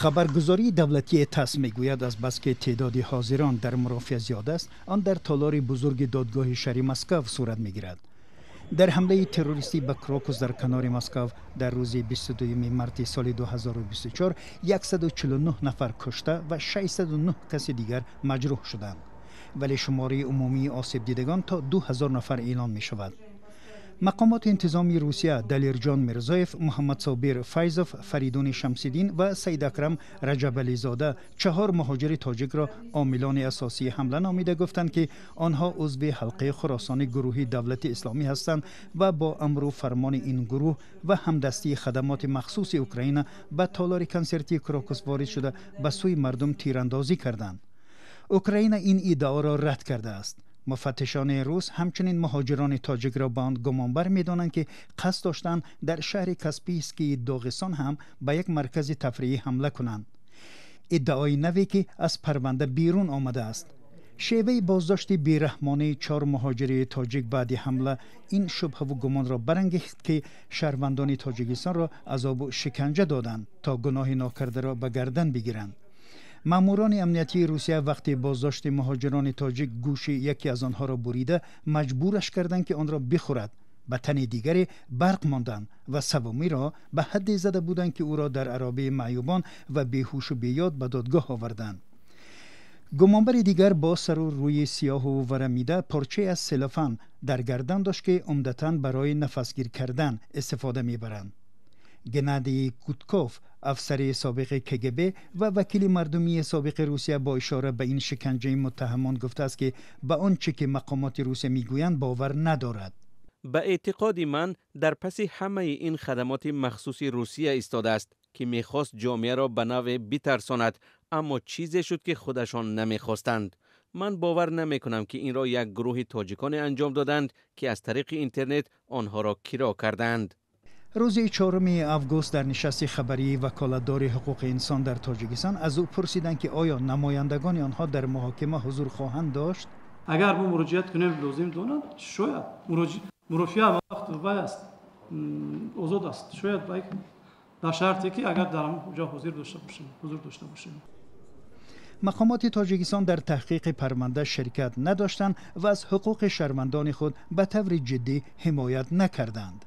Хабаргузории давлатии ТАСС мегӯяд, аз бас ки теъдоди ҳозирон дар мурофиа зиёд аст, он дар толори бузурги додгоҳи шаҳри Москав сурат мегирад. Дар ҳамлаи террористӣ ба Крокус дар канори Москав дар рӯзи 22 марти соли 2024 149 нафар кушта ва 609 каси дигар маҷрӯҳ шуданд, вале шумораи умумии осебдидагон то 2000 нафар эълон мешавад. Мақомоти интизомии Русия Далерҷон Мирзоев, Муҳаммадсобир Файзов, Фаридуни Шамсиддин ва Саидакрам Раҷабализода, чаҳор муҳоҷири тоҷикро омилони асосии ҳамла номида гуфтанд, ки онҳо узви ҳалқаи Хуросони гурӯҳи Давлати Исломӣ ҳастанд ва бо амру фармони ин гурӯҳ ва ҳамдастии хадамоти махсуси Украина ба толори консертии Крокус ворид шуда, ба сӯи мардум тирандозӣ карданд. Украина ин иддаоро рад кардааст. Муфаттишони рус ҳамчунин муҳоҷирони тоҷикро ба он гумонбар медонанд, ки қасд доштанд дар шаҳри Каспийскии Доғистон ҳам ба як маркази тафриҳӣ ҳамла кунанд, иддаои наве, ки аз парванда берун омадааст. Шеваи боздошти бераҳмонаи чор муҳоҷири тоҷик баъди ҳамла ин шубҳаву гумонро барангехт, ки шаҳрвандони Тоҷикистонро азобу шиканҷа доданд, то гуноҳи нокардаро ба гардан бигиранд. Маъмурони амниятии Русия вақти боздошти муҳоҷирони тоҷик гӯши яке аз онҳоро бурида, маҷбураш карданд, ки онро бихӯрад, ба тани дигаре барқ монданд ва саввумиро ба ҳадде зада буданд, ки ӯро дар аробаи маъюбон ва беҳушу беёд ба додгоҳ оварданд. Гумонбари дигар бо сару рӯи сиёҳу варамида порчае аз селофан дар гардан дошт, ки умдатан барои нафасгир кардан истифода мебаранд. Геннадий Гудков, афсари собиқи КГБ ва вакили мардумии собиқи Русия, бо ишора ба ин шиканҷаи муттаҳамон гуфтааст, ки ба он чӣ ки мақомоти Русия мегӯянд, бовар надорад. Ба эътиқоди ман, дар паси ҳамаи ин хадамоти махсуси Русия истодааст, ки мехост ҷомеаро ба навъе битарсонад, аммо чизе шуд, ки худашон намехостанд. Ман бовар намекунам, ки инро як гурӯҳи тоҷиконе анҷом доданд, ки аз тариқи интернет онҳоро киро кардаанд. Рӯзи 4 август дар нишасти хабарии ваколатдори ҳуқуқи инсон дар Тоҷикистон аз ӯ пурсиданд, ки оё намояндагони онҳо дар муҳокима ҳузур хоҳанд дошт. Агар мо муроҷиат кунем, лозим донад, шояд мурофиа вақт вай аст, озод аст, шояд, дар шарте ки агар дар ҷо ҳузур дошта бошем. Мақомоти Тоҷикистон дар таҳқиқи парванда ширкат надоштанд ва аз ҳуқуқи шаҳрвандони худ ба таври ҷиддӣ ҳимоят накарданд.